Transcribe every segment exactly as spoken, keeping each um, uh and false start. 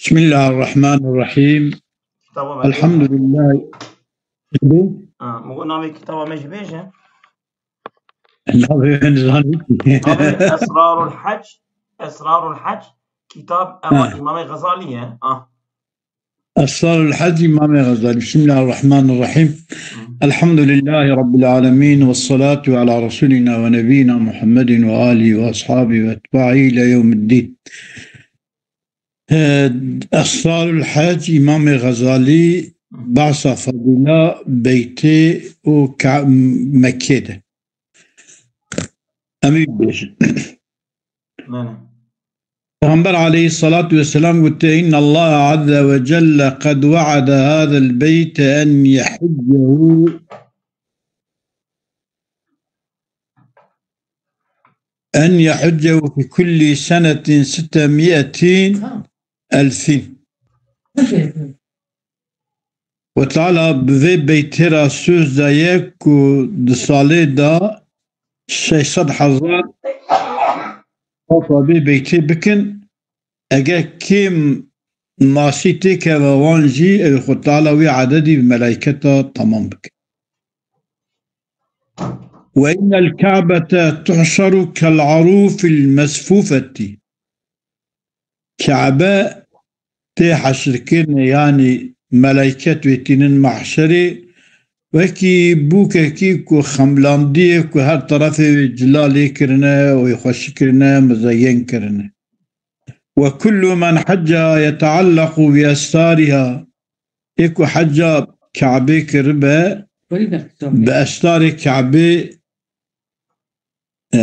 بسم الله الرحمن الرحيم. Kitaba me jî bêje. الحمد لله. Ha, min got navê kitaba me jî bêje. Navê min zanî. Navê Esrarul Hac. Esrarul Hac. Kitab ewa Ha. Îmamê Xezalî ye. Ah. أسرار الحج إمام غزالي. بسم الله الرحمن الرحيم. الحمد لله رب العالمين، والصلاة على رسولنا ونبينا محمد وآله وأصحابه وأتباعه إلى يوم الدين. Ee, Esrarul Hac, Îmamê Xezalî, Behsa Fadîla, Beytê û Ka-, Mekkê de. Em ê bêjin. Peyxember aleyhissalatu vesselam gote, إن الله عز وجل قد وعد هذا البيت أن يحجه، أن يحجه في كل سنة ستمائة ألف. Xwe Teala bi vê beytê re söz daye ku di salê de şeş sed hezar tawaf vê beytê bikin. Eger kêm masî têkeve wan jî, ew Xwe Teala wî ededî bi melayketa temam bike. وإن الكعبة تحشر كالعروف المزفوفة. Kabe tê heşirkirinê, yanî melayket wê tînin mehşerê, wekî bûkekî ku xemlandiyê ku her terefê wê cila lê kirine, wê xweşik kirine, muzeyyen kirine. وكل من حجها يتعلق بأستارها. Ê ku heca Kabê kiribe, bi estarê Kabê, e,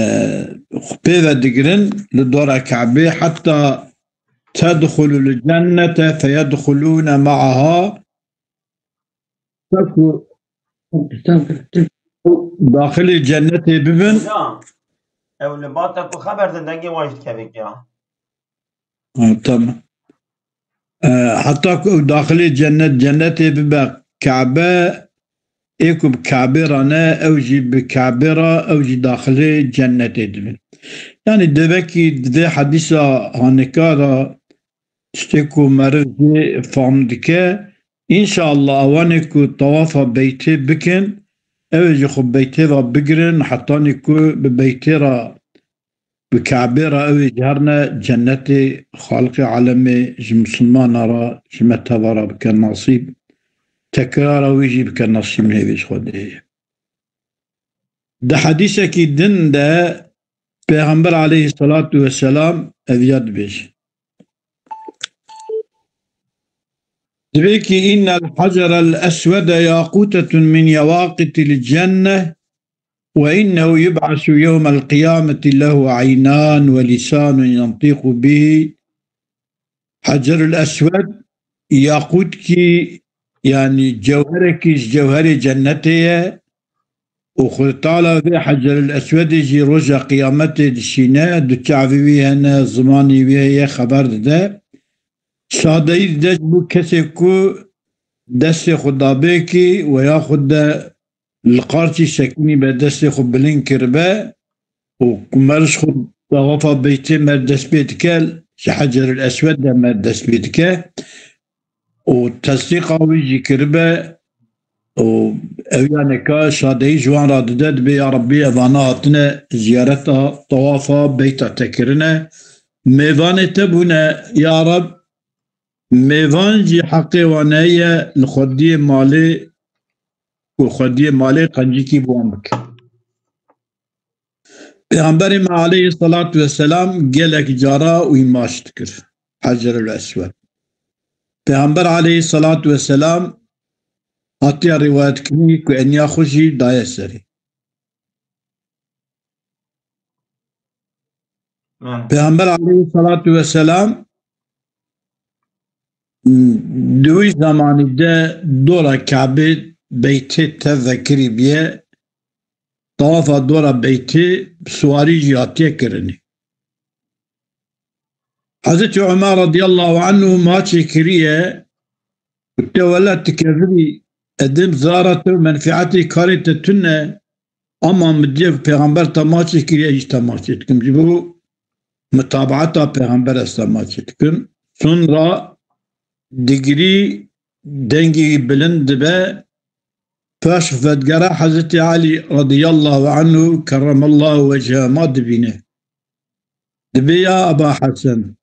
xwe pê ve digirin li dora Kabê, حتى تدخل الجنة فيدخلون معها. Ta ku daxilê cennetê bibin. Ya, ew li ba te ku xeber din dengê wan jî dikevek ya. Ha, tamam. E, heta ku ew daxilê cennet, cennetê bibe Kabe, ê ku bi Kabê re ne, ew jî bi Kabê re, ew jî daxilê cennetê dibin. Yanî devekî di vê hedîsa hanika de tiştê ku meriv jê fam dike, înşallah ewanê ku tawafa beytê bikin, ew ê ji xwe beytê ve bigirin, hetanî ku bi beytê re bi Kabê re ew ê ji herne cennetê Xaliqê alemê ji misilmana re, ji me teva re bike nasîb, tekrara wî jî bike nasîb nêvê ji Xwedê ye. Di hedîsekî din de Pêxember aleyhisselatu vesselam eviya dibêje. Dibê ki, إن الحجر الأسود ياقوتة من يواقيت الجنة، وإنه يبعث يوم القيامة له عينان ولسان ينطق به. Hecerul Eswed, yaqûtkî, yanî cewherekî ji cewherê cennetê ye û Xwedê Teala vê Hecerul Eswedê jî roja qiyametê dişîne, du çavê wî hene, zimanê wî heye, xeber dide. Şadeyî dide ji bo kesê ku destê xwe dabe kî we ya xwe de li qarçî sekinî be, destê xwe bilind kiribe û ku mer ji xwe tawafa beytê mer dest pê dike, ji Hecerul Eswed de mer dest pê dike û tesdîqa wî jî kiribe û ew yaneka şadeyî ji wan re dide, dibê, ya Rebbî, evana hatine ziyareta tawafa beyta te kirine, mêvanê te bûne, ya Reb, mêvan jî heqê wan heye li xwediyê malê û xwediyê malê qencikî bi wan bike. Pêxemberê me aleyhisselatu vesselam gelek cara wî maç dikir. Hecerul Eswed. Pêxember aleyhisselatu vesselam hatiye rîwayetkirinî ku eniya xwe jî daye serê. Pêxember aleyhisselatu vesselam di wî zemanî de dora Kabê beytê tev vekirî biye, tawafa dora beytê bi siwarî jî hatiye kirinê. Hezretî Omer radiyallahu anhu maçê kiriye, gote, wela tu kevirî, edim zara te û menfietê karê te tune, ama min diye ku Pêxember temaçê kiriye, jî temaçê dikim. Ji bo mutabaeta Pêxember ez temaçê dikim. Sonra digirî, dengî bilind dibe, paş xwe vedigere Hezretî Elî radiyallahu anhu kerremallahu wecihehuma dibîne. Dibê ya Eba Hesen,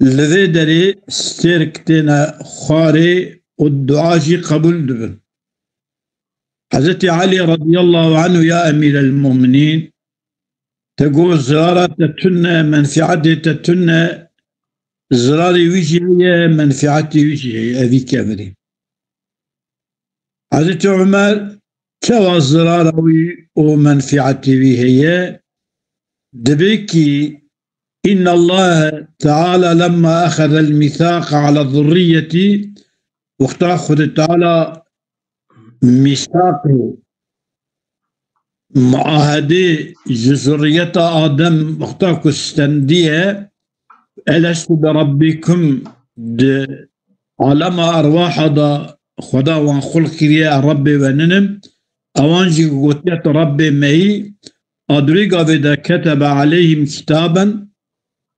li vê derê stêrk têne xwarê û dua jî qebûl dibin. Hezretî Elî radiyallahu anhu, ya emîrel mu'minîn, te got zirara te tune, menfiatê te tune, zirarê wî jî heye, menfiatê wî jî heye, evî kevirî. Hezretî Umer, çawa zirara wî û menfiatê wî heye? Dibê kî, inna Allah Teala lemma axedel mîsaq ala zurriyetî, wexta Xwedê Teala mîsaqê, muahedê ji zurriyeta Adem wexta ku stendiye, elestu bi rabbikum, di alema erwaha de Xweda wan xulq kiriye, Rebbê we ninim, ewan jî gotiye tu Rebbê me yî, a di wê gavê de ketebe aleyhim kitaben,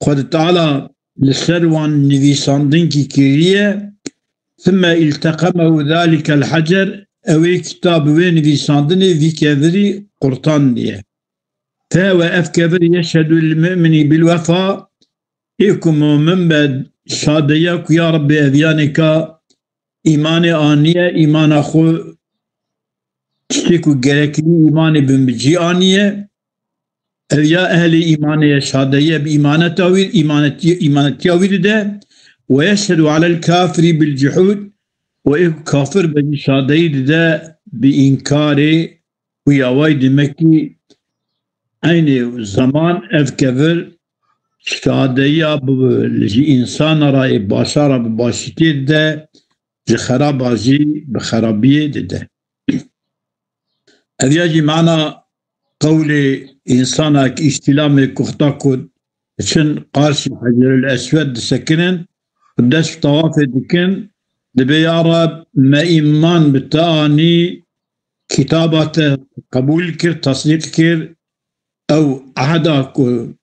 Xwedê Teala li ser wan nivîsandinkî kiriye, thumma ilteqemehu zalikel hecer, ew ê kitab wê nivîsandinê vî kevirî qurtandiye. Fe we ev kevir yeşhedu lil mu'minî bil wefa, ê ku mu'min be şadeya ku ya Rebbê ev yanê ka îmanê aniye, îmana xwe tiştê ku gerekî îmanê bin bi cî aniye, ev ya ehlê îmanê ye, şadeyiye bi îmaneta wî, îmanetiye, îmanetiya wî dide, we yeşhedu alel kafirî bil cuhûd, û ê ku kafir be jî şadeyî dide bi înkarê û ya wayî, demekî eynê zeman ev kevir şadeyiya bi, ji însana re, ê başa re bi başîtiyê dide, ji xeraba jî bi xerabiyê dide. Ev ya jî mana qewlê însanek îstîlamê kuxta ku diçin qarşî Heceril Eswed disekinin û dest bi tawafê dikin, dibê ya Reb me îman bi te anî, kitaba te qebûl kir, tesdîq kir, ew ehda ku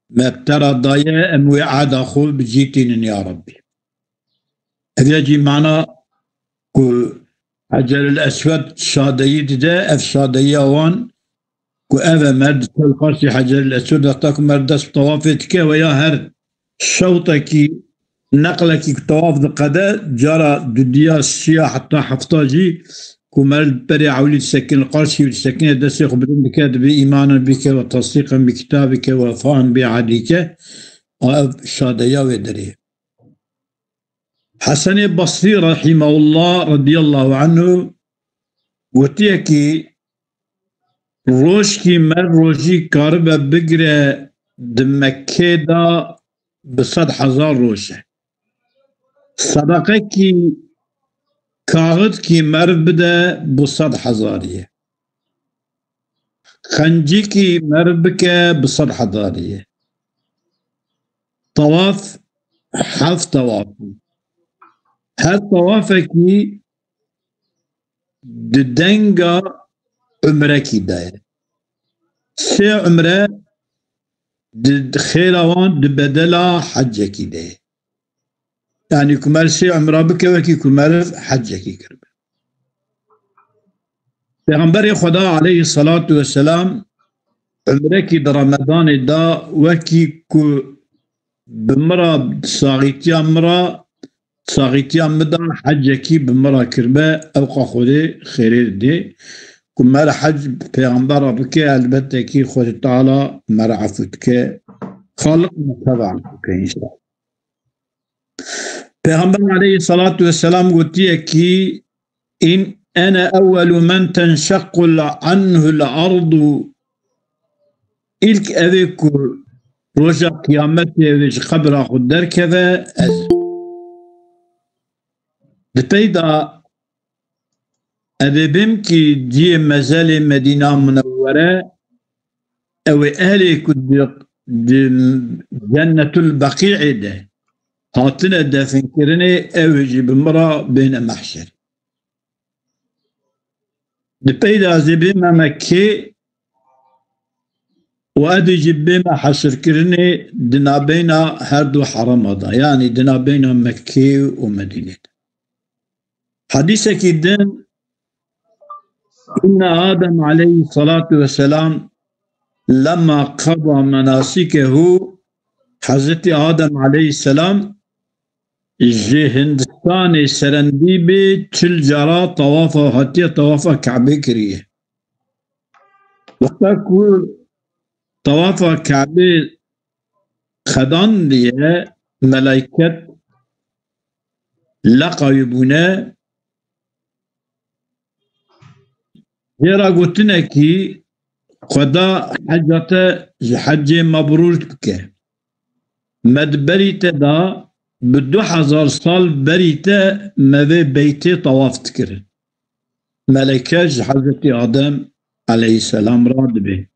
me bi te re daye, em wê ehda xwe bi cî tînin ya Rebbî. Ev ya jî mana ku Heceril Eswed şadeyî dide, ev şadeyiya wan ku ev e, mer diçe li qarşî Heceril Eswed, wexta ku mer dest bi tawafê dike, we ya her şewtekî, neqlekî ku tawaf diqede, cara dudiya, siya heta hefta jî ku mer li berê ewlî disekin, li qarşî wî disekine, destê xwe bilind dike, dibê îmanen bike we tesdîqen bi kitabike we wefaan bi ehdike, a ev şadeya wê derê. Hesenê Basrî rahîmehullah, radiyallahu anhu, gotiye ki, rojkî mer rojî karibe bigire di Mekkê de bi sed hezar roj e. Sedaqekî kaxidkî meriv bide bi sed hezarî ye. Xencîkî meriv bike bi sed hezarî ye. Tawaf heft tawaf in. Her tawafekî di denga umrekî de ye. Sê umre di, di xêra wan di bedela hecekî de ye. Yanî ku mer sê umra bike wekî ku meriv hecekî kiribe. Pêxemberê Xweda aleyhî selatu weselam umrekî di Remedanê da wekî ku bi min re, saxîtiya min re, saxîtiya min de hecekî bi min re kiribe, ewqa Xwedê xêrê didê. Ku me re hec bi Pêxember re bike, elbette kî Xwedê Teala me re efû dike. Xaliq me teva bike înşallah. Pêxember aleyhî selatu weselam gotiye kî, in ene ewwelu men tenşeqqu anhul ardu, îlk evê ku roja qiyametê wê ji qebra xwe derkeve, ez. Di pey de evê bim ki ciyê mezelê Medîna Munewwere, ew ê ehlê ku di, di Cennetul Beqî'ê de hatine definkirinê, ew ê jî bi min re bêne mehşer. Di pey de ez ê bême Mekkê, û edî jî bême hesirkirinê di nabeyna her du herema de, yanî di nabeyna Mekkê û Medînê de. Hedîsekî din, inne Adem aleyhî salatu vesselam lemma qada menasîkehu, Hezretî Adem aleyhîsselam ji Hindistanê serendî bê çil cara tawafa, hatiye tawafa Kebê kiriye. Wexta ku tawafa Kebê qedandiye, melayket leqa wî bûne, jê re gotinekî, Xweda heca te ji hecê mebrûr bike. Me di berî te de, bi du hezar sal berî te me vê beytê tawaf dikirin. Meleke ji Hezretî Adem aleyhîsselam re dibe.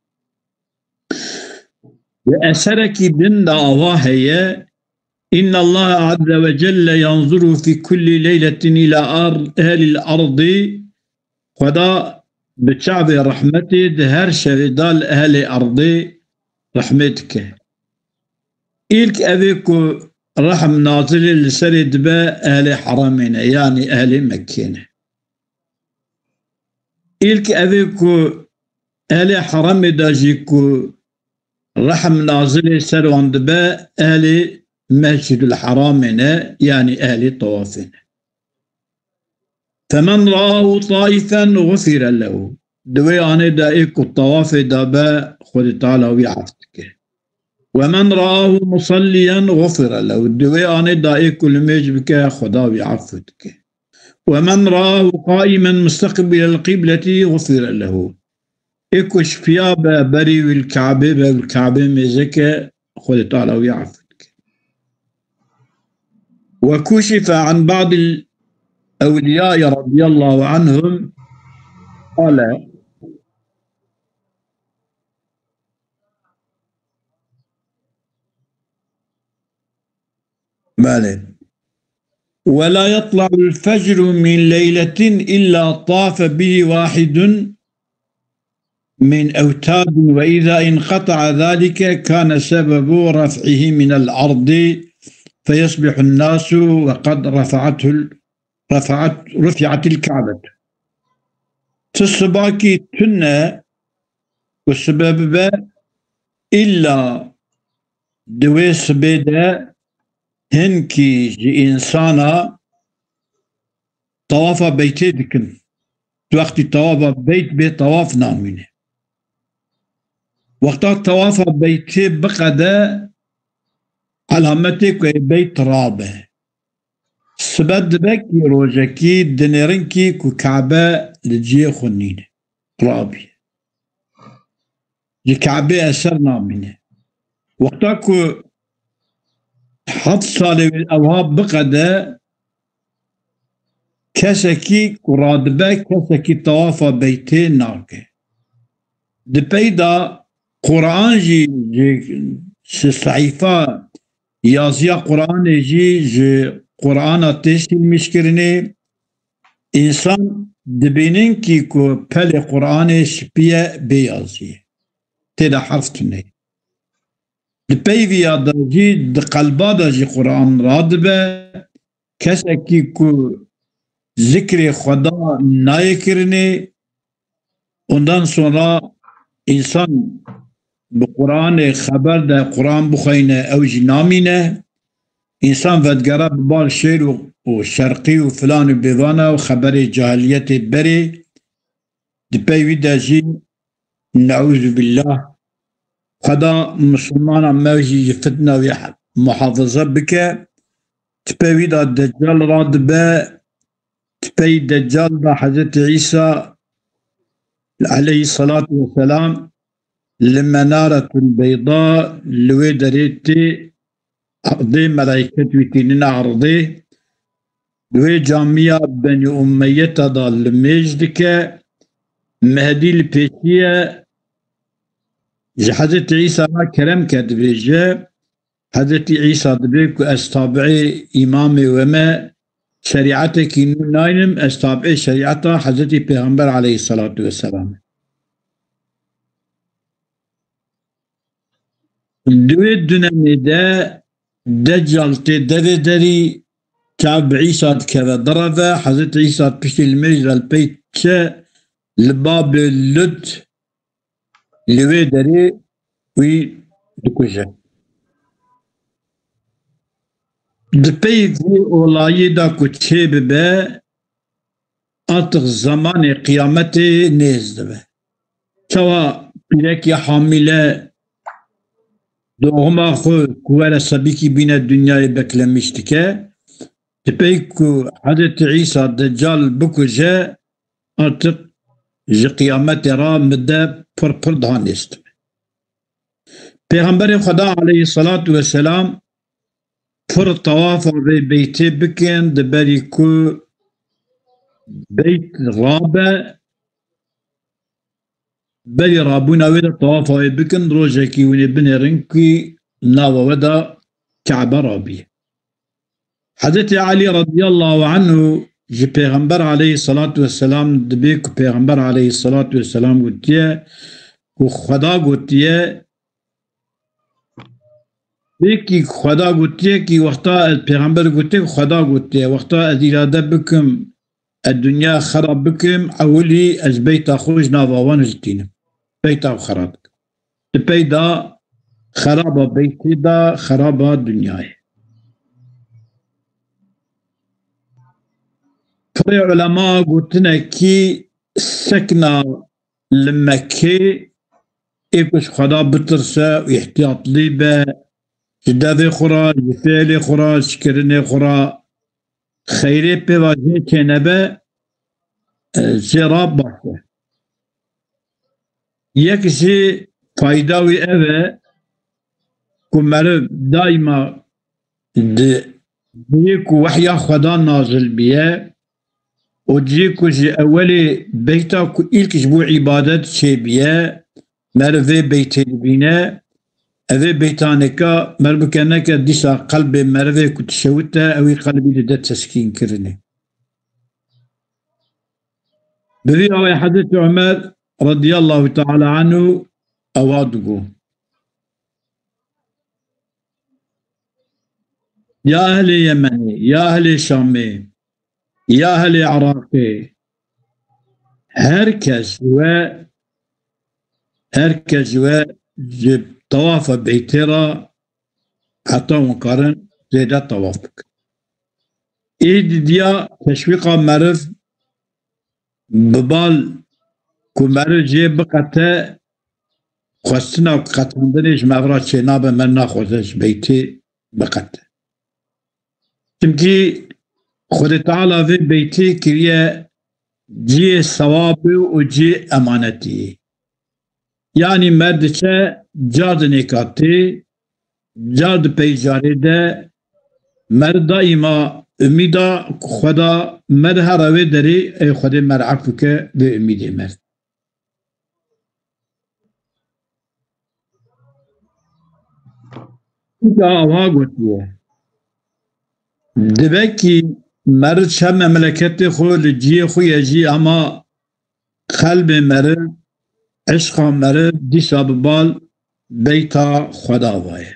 Li eserekî din de ava heye, inna Allaha azze ve celle yanzuru fi kulli leyletin ila ar-, ehlil ardi, Xweda bi çavê rehmetê di her şevê de li ehlê erdê rehmê dike. Îlk evê ku rehm nazilê li serê dibe ehlê heramê ne, yanî ehlê Mekkê ne. Îlk evê ku ehlê heramê de jî ku rehm nazilê ser wan dibe ehlê Mescîdul Heramê ne, yanî ehlê tawafê ne. Femen raahu taifen gufire lehu. Di wê anê de ê ku tawafê de be, Xwedê Teala wî ef dike. Ve men raahu musalliyen gufire lehu. Di wê anê de ê ku limêj bike, Xweda wî ef dike. Ve men raahu qaimen musteqbilel qibleti gufire lehu. Ê ku şipiya be berî wî li Kabê be, li Kabê mêze ke, Xwedê Teala wî ef dike. Ve kuşife an ba'dil ewliyayê radiyallahu anhum, qale. Belê. Ve la yatlu'ul fecru min leyletin illa tafe bihi wahidun min evtadin ve izâ inqata'a zâlike kâne sebebu raf'ihi minel ardi feyusbihun nâsu ve qad rafa'atul, rafa'at, rufi'atil Ka'betu. Ti sibakî tune ku sibeb be, îlla di wê sibê de hinkî ji însana tawafa beytê dikin. Wextî tawafa beyt bê, tawaf namîne. Wexta tawafa beytê biqede, elametê ku ê beyt rabe. Sibe dibe kî rojekî dinêrin kî ku Kabe li cihê xwe nîne. Rabî. Ji Kabê eser namîne. Wexta ku heft salê wê ewha biqede, kesekî ku radibe, kesekî tawafa beytê nake. Di pey de Quran jî ji, ji sehîfa yaziya Quranê jî ji Qurana tê silmîşkirinê, însan dibînin kî ku pelê Quranê şipiye bê yaziyê. Tê de herf tune. Di pey vîya de jî di qelba de jî Quran radibe, kesekî ku zikrê Xweda nayê kirinê, ondan sonra însan bi Quranê xeber de Quran bixweyne, ew jî namîne. Însan vedigere bi bal şêr û, û şerqî û filan û bêvana û xeberê cahiliyetê berê. Di pey wî de jî, neûzubîllah, Xweda misilmana me jî ji fitna wî muhafaza bike. Di pey wî de Deccal radibe, di pey Deccal de Hezretî Îsa aleyhî salatu weselam li Menaretul Beyda, li wê derê tê erdê, melaiket wî tînine erdê, di wê camiya Benî Ummeyeta de limêj dike, Mehdî li pêşî ye, ji Hezretî Îsa re kerem ke dibêje, Hezretî Îsa dibê ku ez tabiê îmamê we me, şerîetekî nû naynim, ez tabiê şerîeta Hezretî Pêxember aleyhisselatu vesselam. Di wê dunemê de Deccal tê devê derî, çav bi Îsa dikeve, direve, Hezretî Îsa piştî li mêj re li pey çe li Babê Lud li wê derê wî dikuje. Di pey vê olayê de ku çêbibe, artık zemanê qiyametê nêz dibe. Çawa pîrekî hamîle doğuma xwe ku were sebîkî bîne dinyayê beklemîş dike, di pey ku Hezretî Îsa Deccal bikuje, artık ji qiyametê re mide pir pir daha nêz dibe. Pêxemberê Xweda aleyhisselatu vesselam pir tewafa vê beytê bikin, di berî ku beyt rabe, berî rabûna wê de tewafa wê bikin, rojekî hûn ê binêrin ku nava we de Kebe rabî. Hezretî Elî radiyallahu anhu ji Pêxember aleyhissalatu vesselam dibê ku Pêxember aleyhissalatu vesselam gotiye ku Xweda gotiye, wekî Xweda gotiye, kî wexta ez Pêxember gotiye, Xweda gotiye, wexta ez îrade bikim, ez dinya xera bikim, ewilî ez beyta xwe ji nava wan hiltînim. Beyta xwe xera dikim. Di pey de xeraba beytê de xeraba dinyayê. Pirê ulema gotine kî sekna li Mekkê ê ku ji Xweda bitirse û îhtiyatli be, ji devê xwe re, ji fiilê xwe re, ji kirinê xwe re, xeyrê pê ve jê çênebe, e, jê re baş e. Yek jî fayda wî ev e ku meriv daîma di cihê ku wehya Xweda nazil biye û cihê ku ji ewelê beyta ku îlk ji bo îbadet çêbiye, meriv vê beytê dibîne, ev ê beytanêka meriv bikeneke dîsa qelbê merivê ku dişewite, ew ê qelbî dide teskînkirinê. Bi vî awayî Hezretî Omer radiyallahu teala anhu ewa digo: Ya ehlê Yemenê, ya ehlê Şamê, ya ehlê Iraqê, her kes we, her kes we ji tewafa beytê re heta hûn karin zêde tewaf bikin. Êdî diya teşwîqa meriv bi bal ku meriv jê biqete, xwestina ku qetandinê ji me ra çênabe, me naxwaze ji beytê biqete. Çimkî Xwedê Teala vê beytê kiriye cihê sewabê û cihê emanetiyê. Yanî mer diçe car di nêka tê, car di pey carê de, mer daîma umîda ku Xweda mer here wê derê, ey Xwedê mer efû ke vê umîdê mer. Çunka awa gotiye, divekî meriv çe memleketê xwe li ciyê xwe ye jî, ama qelbê meriv, eşqa meriv dîsa bi bal beyta Xweda ve ye.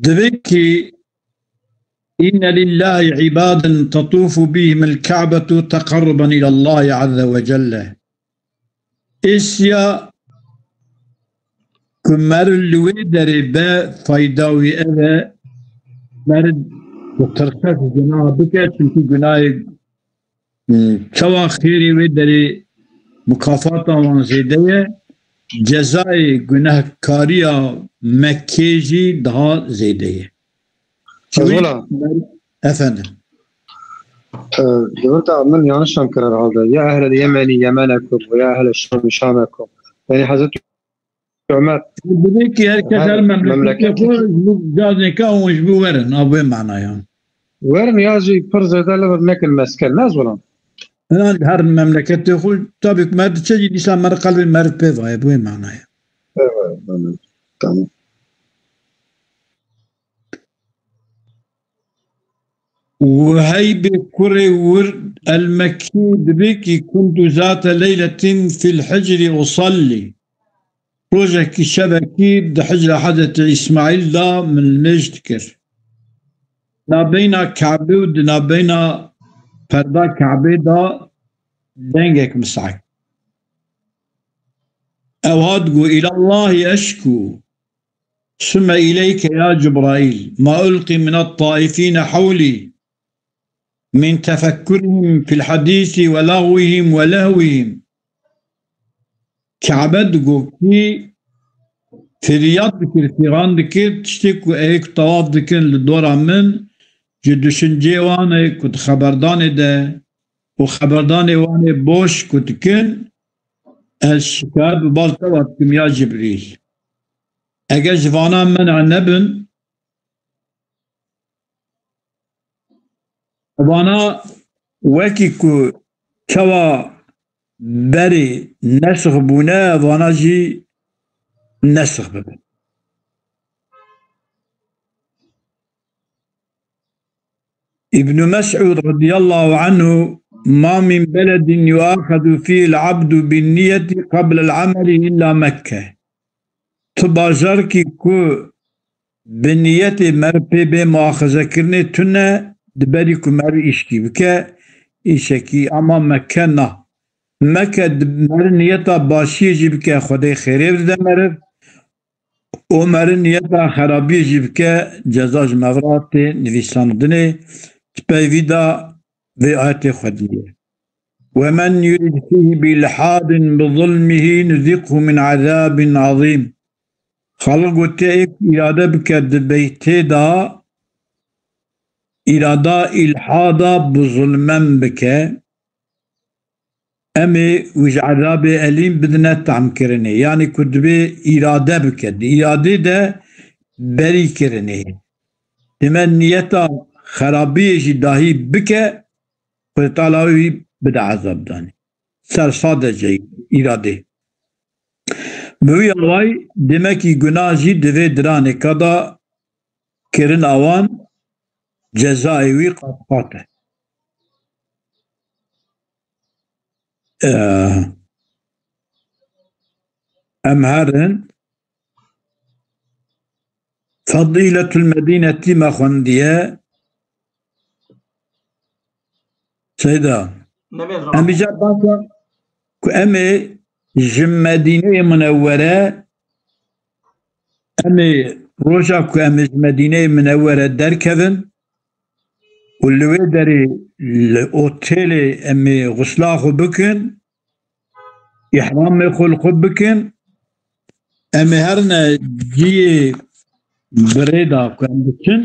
Divê ki, inne lillahi ibaden tetufu bihimul Ka'betu teqarruben ilallahi azze ve celle. Êşiya ku meriv li wê derê be, fayda wî ev e, meriv ditirse ku gunah bike, çimkî gunahê Çawa xêrê wê derê mukafata wan zêde ye, cezayê gunehkariya Mekkê jî daha zêde ye. Çi wî Ezola. Efendim. E, Devlet abi, min yanlış ankirar halde. Ya ehlel Yemeni Yemenekum ve ya ehlel Şami Şamekum. Yani Hazreti Ömer. Divê ki her kes her, her memleketê memleket xwe ji bo cazê ke hûn ji bo werin, a vê manaya. Werin ya jî pir zêde li vir nekin mesken, ne zolan. Her memleketê xwe, tabii ki mer diçe jî dîsa mer qelbê mer pê vaye, bi wê manaya. Evet, evet. Tamam. Wuheyb kurê Wird el-Mekkî dibê kî, "Kuntu zate leyletin fil hicri usalli." Rojekî, şevekî di hicra Hezretî Îsmaîl de min nimêj dikir. Nabeyna Kabê û di nabeyna perda Kabê de dengek misak. Ew hat got, "Îlallahî eşkû, summe îleyke ya Cibraîl, ma ulqî minat taifîne hewlî, min tefekkurihim fil hadîsî ve lagwihim ve lehwihim." Kabe digot kî, firyad dikir, fîgan dikir, tiştê ku ê ku tawaf dikin li dora min, ji düşüncê wan ê ku di xeberdanê de û xeberdanê wan ê boş ku dikin, ez şikayet bi bal te ve dikim ya Cibrîl. Eger ji vana mena nebin, vana wekî ku çawa berê nesix bûne, vana jî nesix bibin. Îbn Mes'ûd radiyallahu anhu, "Ma min beledin yuaxedu fîhil abdu bin niyeti qablel ameli illa Mekke." Tu bajarekî ku bi niyetê meriv pê bê muaxezekirinê tune, di berî ku meriv îşkî bike, îşekî ama Mekke na. Mekke di meriv niyeta başiyê jî bike, Xwedê xêrê bide meriv. Û meriv niyeta xerabiyê jî bike, ceza ji me ve re tê nivîsandinê. Di pey vî de vê ayetê xwediyê. "Ve men yurid fîhî bi ilhadin bi zulmihî nuzîqhu min azabin azîm." Xaliq gotiye, ê ku îrade bike di beytê de, îrada îlhada bi zulmen bike, em ê wî ji ezabê elîm bidine tahmkirinê. Yanî ku divê îrade bike. Di îradê de berî kirinê. Dime niyeta xerabiyê jî dahî bike, Xwedê Teala wî bide ezabdanê. Ser sadece îradê. Bi wî awayî demekî gunah jî di vê diranêka de kirina wan cezayê wî qat qat e. Eh, em herin. Fadîletul Medînetî me xwendiye. Seyda. Nebêjim. Em îcar basa ku em ê ji Medîneyê Munewwere, em ê roja ku em ê ji Medîneyê Munewwere derkevin û li wê derê li otêlê em ê xusla xwe bikin, îhramê xwe li xwe bikin, em ê herine cihê birê de ku em diçin.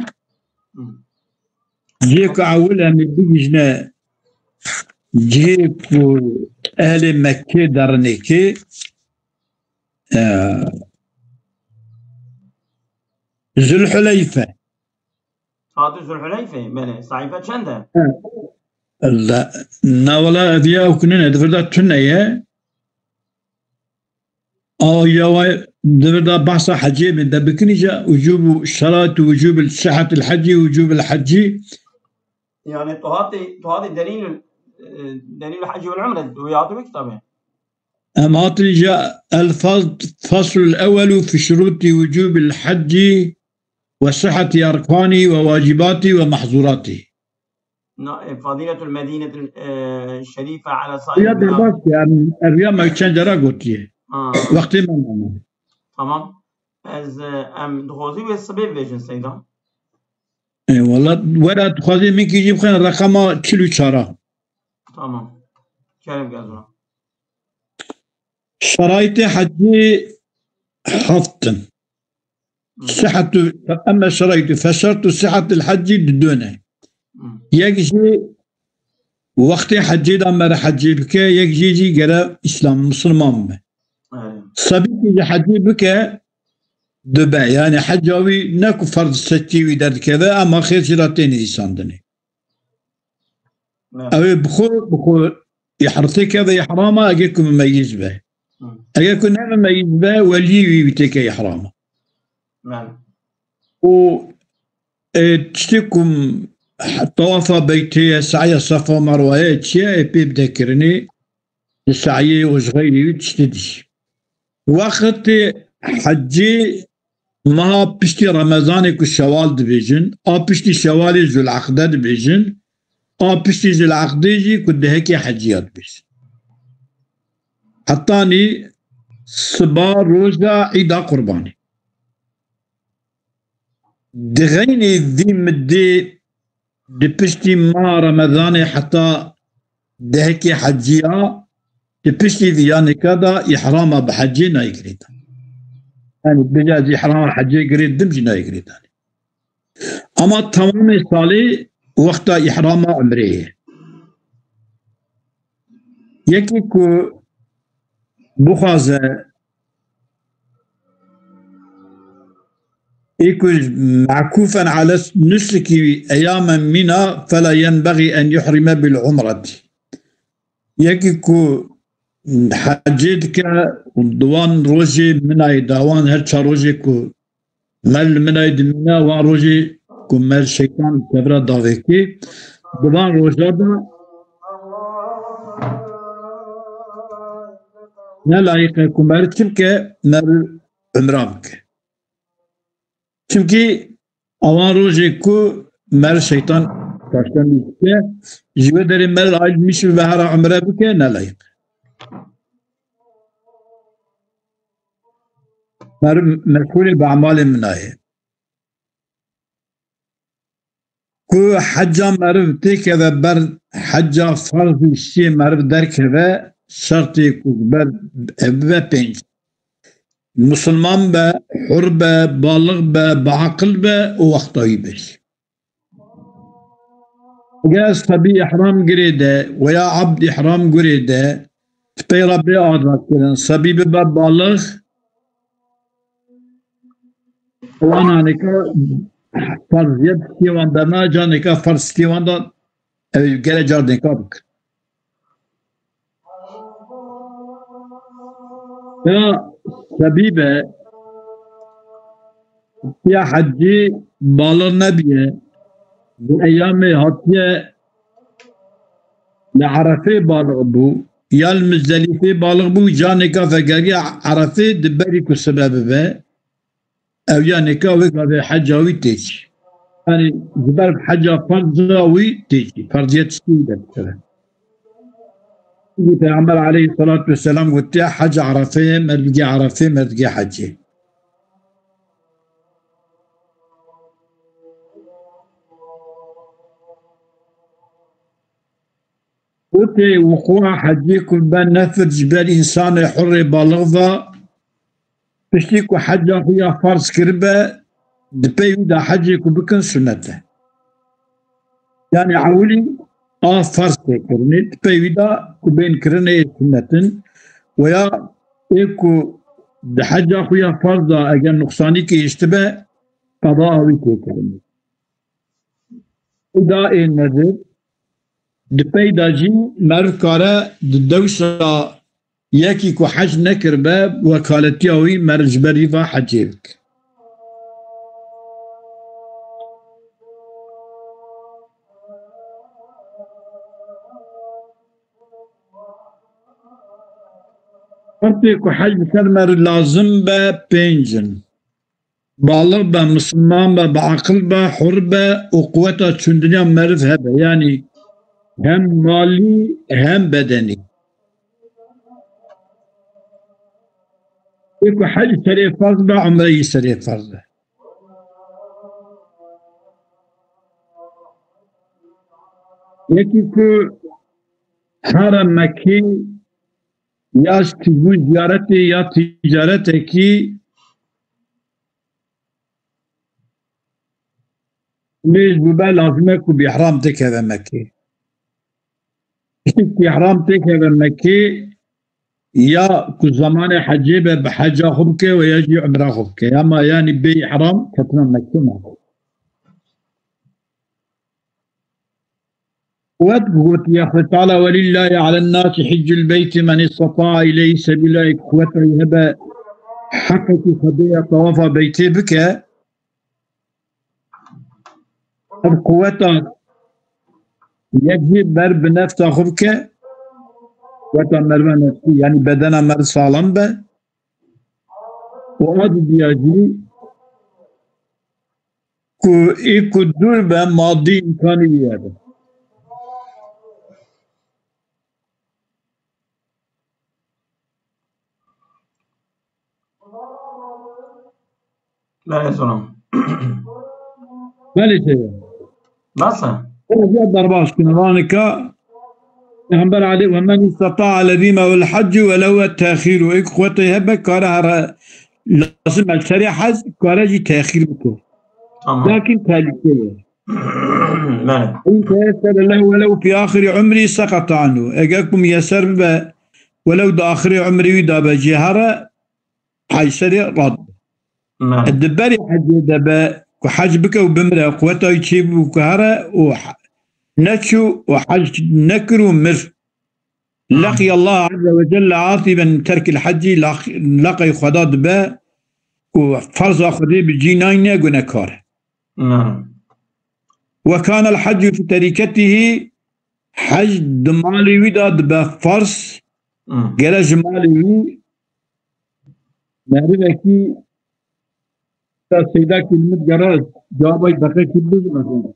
Cihê ku ewil em ê bigihîjine cihê ku ehlê Mekkê derinê kê, e, Zülhuleyfe. Saetê Zülhuleyfeyê, belê. Sehîfe çend e? La, na wela ev ya ew ku nine, di vir de tune ye. A ya wa di vir de behsa hecê min de bikin îca, ucûbu şeraitu ucûbil sihetil hecî, ucûbil hecî. Yani tu hatî, tu hatî delîl, e, delîl hecî vel umre, wî hatî wî kitabê. Em hatin îca el fas-, faslul ewelu fi şurûtî ucûbil hecî ve sihheti erkanî ve wacibâtî ve mehzûrâtî. Na, e, Fadîletul Medînetil, e, Şerîfe ala saîr. Ya derbas ya, em, ev ya me çend cara gotiye. Ha. Wextê me name. Tamam. Ez, e, em dixwazî wê sibê bibêjin Seyda. E, wela, wera dixwazî min kî jî bixin reqema çil û çar a. Tamam. Kerem gel zora. Şeraîtê hecî heft in. Hı. Sihetu, emme şeraîtu, feşertu sihetil hecî di done. Hı. Yek jî wextê hecê de mere hecê bike, yek jê jî gere Îslam, Misilman be. Evet. Sebîkî jî hecê bike, dibe. Yani heca wî ne ku ferz setî wî derdikeve, ama xêr jî re tê nivîsandinê. Evet. Ew ê bi xwe, bi xwe îhr-, têkeve îhrama, eger ku mimeyîz be. Hı. Eger ku ne mimeyîz be, weliyê wî wî têke îhrama. Evet. Û, e, tiştê ku tewafa beytê ye, se'ya Sefa Merwa ye, çi ye, ê pê bide kirinê, li se'yê û ji xeyrî wî tiştê dî. Wextê hecê meha piştî Remezanê ku Şewal dibêjin, a piştî Şewalê Zul'eqde dibêjin, a piştî Zul'eqdê jî ku dehekê heciya dibêjin. Hetanî siba roja Îda Qurbanê. Di xeynê vî midê di piştî meha Remezanê heta dehekê heciya, di piştî vî ya nêka de îhrama bi hecê nayê girêdan. Yanî bêje ez îhrama hecê girêdim jî nayê girêdan. Ama temamê salê wexta îhrama umrê ye. Yekî ku bixwaze ê ku mekûfen ala nusuki eyamen mina fela yenbexî en yuhrime bil umretî. Yekî ku hecê dike û di wan rojê minayê dawan her çar rojê ku mer li minayê dimîne, wan rojê ku mer şeytan kevra davêkê, di van roja de ne layîq e ku mer çi bike, mer umra bike. Çimkî awan rojê ku mer şeytan taştan dike, ji wê derê mer ail mişi ve hera umre bike, ne layîq. Mer meşgûlê bi emalê min nayê. Ku heca meriv têkeve ber heca ferz û şiyê meriv derkeve, şertê ku ber ev bibe pênc. Musulman be, hur be, balix be, biaqil be û wexta wî be. Eger sebî îhram girê de veya abd îhram gurê de, ti pey re bê azadkirin, sebî bibe balix, wana nêka ferziyet tiştê wan derna, ca nêka ferz tiştê wan de, ew gere car nêka bikin. Ya sebî be, ya hecî balix nebiye, di eyamê hatiye li Erefê balix bû, ya li Mizdelîfê balix bû, canêka vegeriya Erefê di berî ku sibe bibe, ew ya nêka wê gavê heca wî tê çî. Yanî ji ber heca ferza wî tê çî, ferziyet tiştî wî derdikeve. Çimkî Peyxember aleyhisselatu vesselam gotiye, heca Erefê ye, merdigê Erefê, merdigê hecê. Wekî wuqûa hecê ku be nefir ji ber însanê hurê balix ve, piştî ku heca xwe ya farz kiribe, di pey wî de hecê ku bikin sunet e. Yanî ewilî a farz tê kirinê, di pey wî de ku bên kirinê sunet in. Weya ê ku di heca xwe ya farz de eger nuqsanîkê hiştibe, qeda wî tê kirinê. Îda ê nedir, di pey de jî meriv kare di dewsa yekî ku hec nekiribe, wekaletiya wî meriv ji ber îva hecê bike. Şertê ku hec li ser meriv lazim be, pênc in. Balix be, misilman be, biaqil be, hur be û quweta çûndiniya meriv hebe. Yanî hem malî hem bedenî. Ê ku hec serê ferz be, umre yî serê ferz be. Yekî ku here Mekkî ya ji tîbûn ziyaretê ya tîcaretekî Lê ji bo be lazim e ku bi ihram têkeve Mekkê. Piştî ku ihram têkeve Mekkê, ya ku zemanê hecê be, bi heca xwe bike we ya jî umra xwe bike. Ama yanî bê ihram ketina Mekkê nake. Wek gotiye Xwedê Teala, "Welillâhi alen nâsi hiccul beyti men isteta'a ileyhi sebîla." Ê ku quweta wî hebe heqekî Xwedê ya tewafa beytê bike. Ev quweta Yek jî ber bi nefsa xwe bike, weta meriva nefsî, yanî bedena meriv saxlem be. Û a didiya jî ku ê ku dûr be madî îmkanî wî hebe. Belê, zoram. Belê, şey. Nasıl? Ev ya derbas kine, vanika Peygamber aleyh ve men istata'a lezîme vel haccu ve lew et tehîru. Ek quwetê hebe kare here lazim el serê hec, kare jî tehîr bike. Tamam. Lakin tehlike ye. Belê. In teyessere lehu ve lew fi ahiri umri sekata anhu. Eger ku miyeser bibe, welew di axirê umrê wî de be jê here, hec serê rad. Belê. Di berê hecê de be ku hec bike û bimire, quweta wî çêbû ku here û he-, neçû û hec nekir û mir. Belê. Leqiya Allah azze ve celle asiben terkil hecî, laq-, leqey Xweda dibe û ferza Xwedê bi cî nayne, gunekar e. Belê. Ve kanel heccu fi terîketihî, hec di malê wî de dibe farz, Hmm. gere ji malê wî merivekî ta seyda kîlmit gere cevabay deqekî bibin.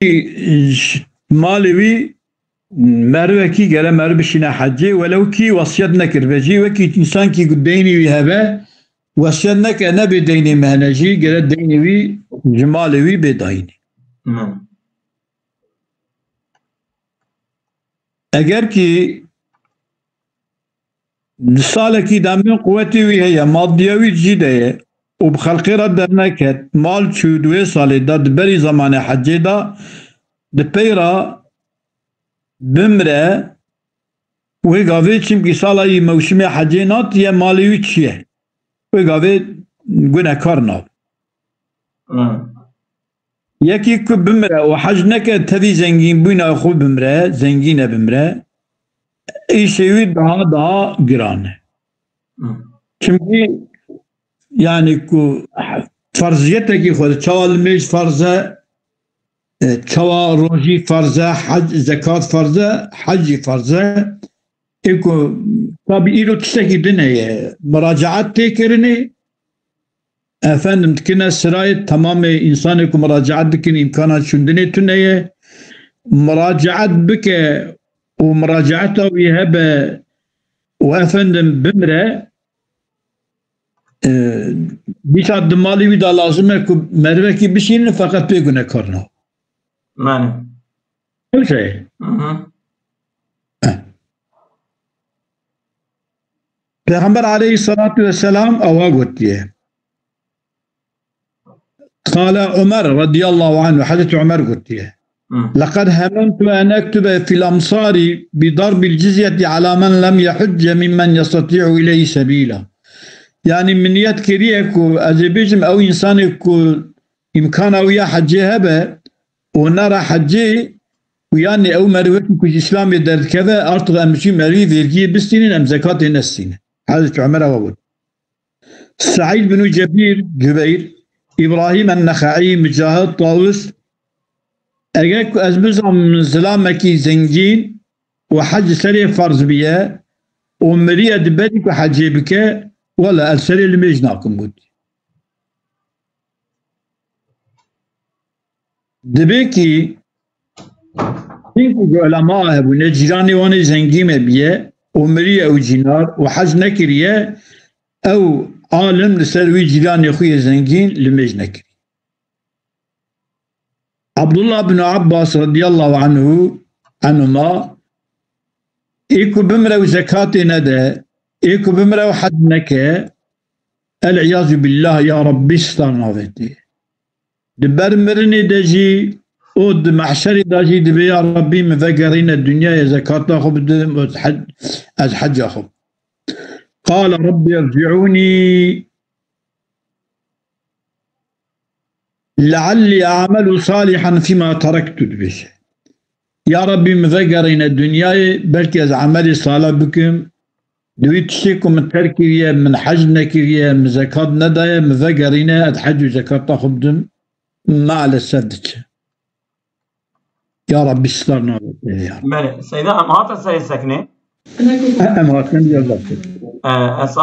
Ji malê wî merivekî gere meriv bişîne hecê, welew kî wesiyet nekiribe jî, wekî însankî ku deynê wî hebe, wesiyet neke, nebê deynê me hene jî, gere deynê wî ji malê wî bê dayînê. Hmm. Eger kî di salekî de min quwetê wî heye, madiya wî jî de ye û bi xelqê re derneket, mal çû di wê salê de, di berî zemanê hecê de, di pey re bimre, wê gavê çimkî sala yî mewsimê hecê natiye, malê wî çi ye? Wê gavê gunekar nab. Hmm. Yekî ku bimire û hec neke, tevî zengînbûna xwe bimire, zengîne bimire, îşê wî daha daha giran e. Hı. Çimkî, yanî ku ferziyetekî xwe, çawa limêj ferz e, e, çawa rojî ferz e, hec, zekat ferz e, hec jî ferz e. Ê ku tabî îro tiştekî din heye, muracaet tê kirinê, efendim, dikine sirayê, temamê însanê ku muracaet dikin îmkana şûndinê tune ye. Muracaet bike û muracaeta wî hebe û efendim bimire, e, dîsa di malê wî de lazim e ku merivekî bişînin, feqet pê gunekar ne. Mane. Ew şey. Hı hı. Peyxember aleyhissalatu vesselam ewa gotiye. Qala Ömer radiyallahu anhu, Hazreti Ömer gotiye. Hı. Laqad hementu en ektube fil amsari bi darbil cizyeti ala men lem yehicce mimmen yestati'u ileyhi sebila. Yani min niyet kiriye ku ez ê bêjim ew insanê ku îmkana wî ya hecê hebe û nara hecê û yanî ew merivekî ku ji Îslamê derdikeve, artık em ji merivî vergiyê bistînin, em zekatê nestînin. Hazreti Ömer ewa got. Saîd bin Cebîr, Cubeyr, Îbrahîm en-Nexaî, Micahid, Tawus, eger ku ez bizam zilamekî zengîn û hec serê ferz biye û miriye di berî ku hecê bike, wela ez serê limêj nakim, got. Dibê kî hîn ku ji ulema hebûne, cîranê wan ê zengîn me biye û miriye ew cînar û hec nekiriye, ew alim li ser wî cîranê xwe yê zengîn limêj nekiriye. Abdullah bin Abbas radiyallahu anhu, anhuma, ê ku bimre û zekatê nede, ê ku bimre û hec neke, el-iyazu billah, ya Rabbî, star navêtê. Di ber mirinê de jî û di mehşerê de jî dibê, ya Rabbî, min vegerîne dinyayê, zekata xwe bidim, ez hec-, ez heca xwe. Qala Rabbî irci'ûnî leallî a'melu salihan fîma terektu, dibêje. Ya Rabbî, min vegerîne dinyayê, belkî ez emelê salih bikim, Di wî tiştê ku min terk kiriye, min hec nekiriye, min zekat nedaye, min vegerîne, ez hec û zekata xwe bidim, maalesef diçe. Ya Rabbî sitar nabe pê ya. Belê, Seyda, em hatin serê sekinê. Em hatin ya Rabbî. E, ez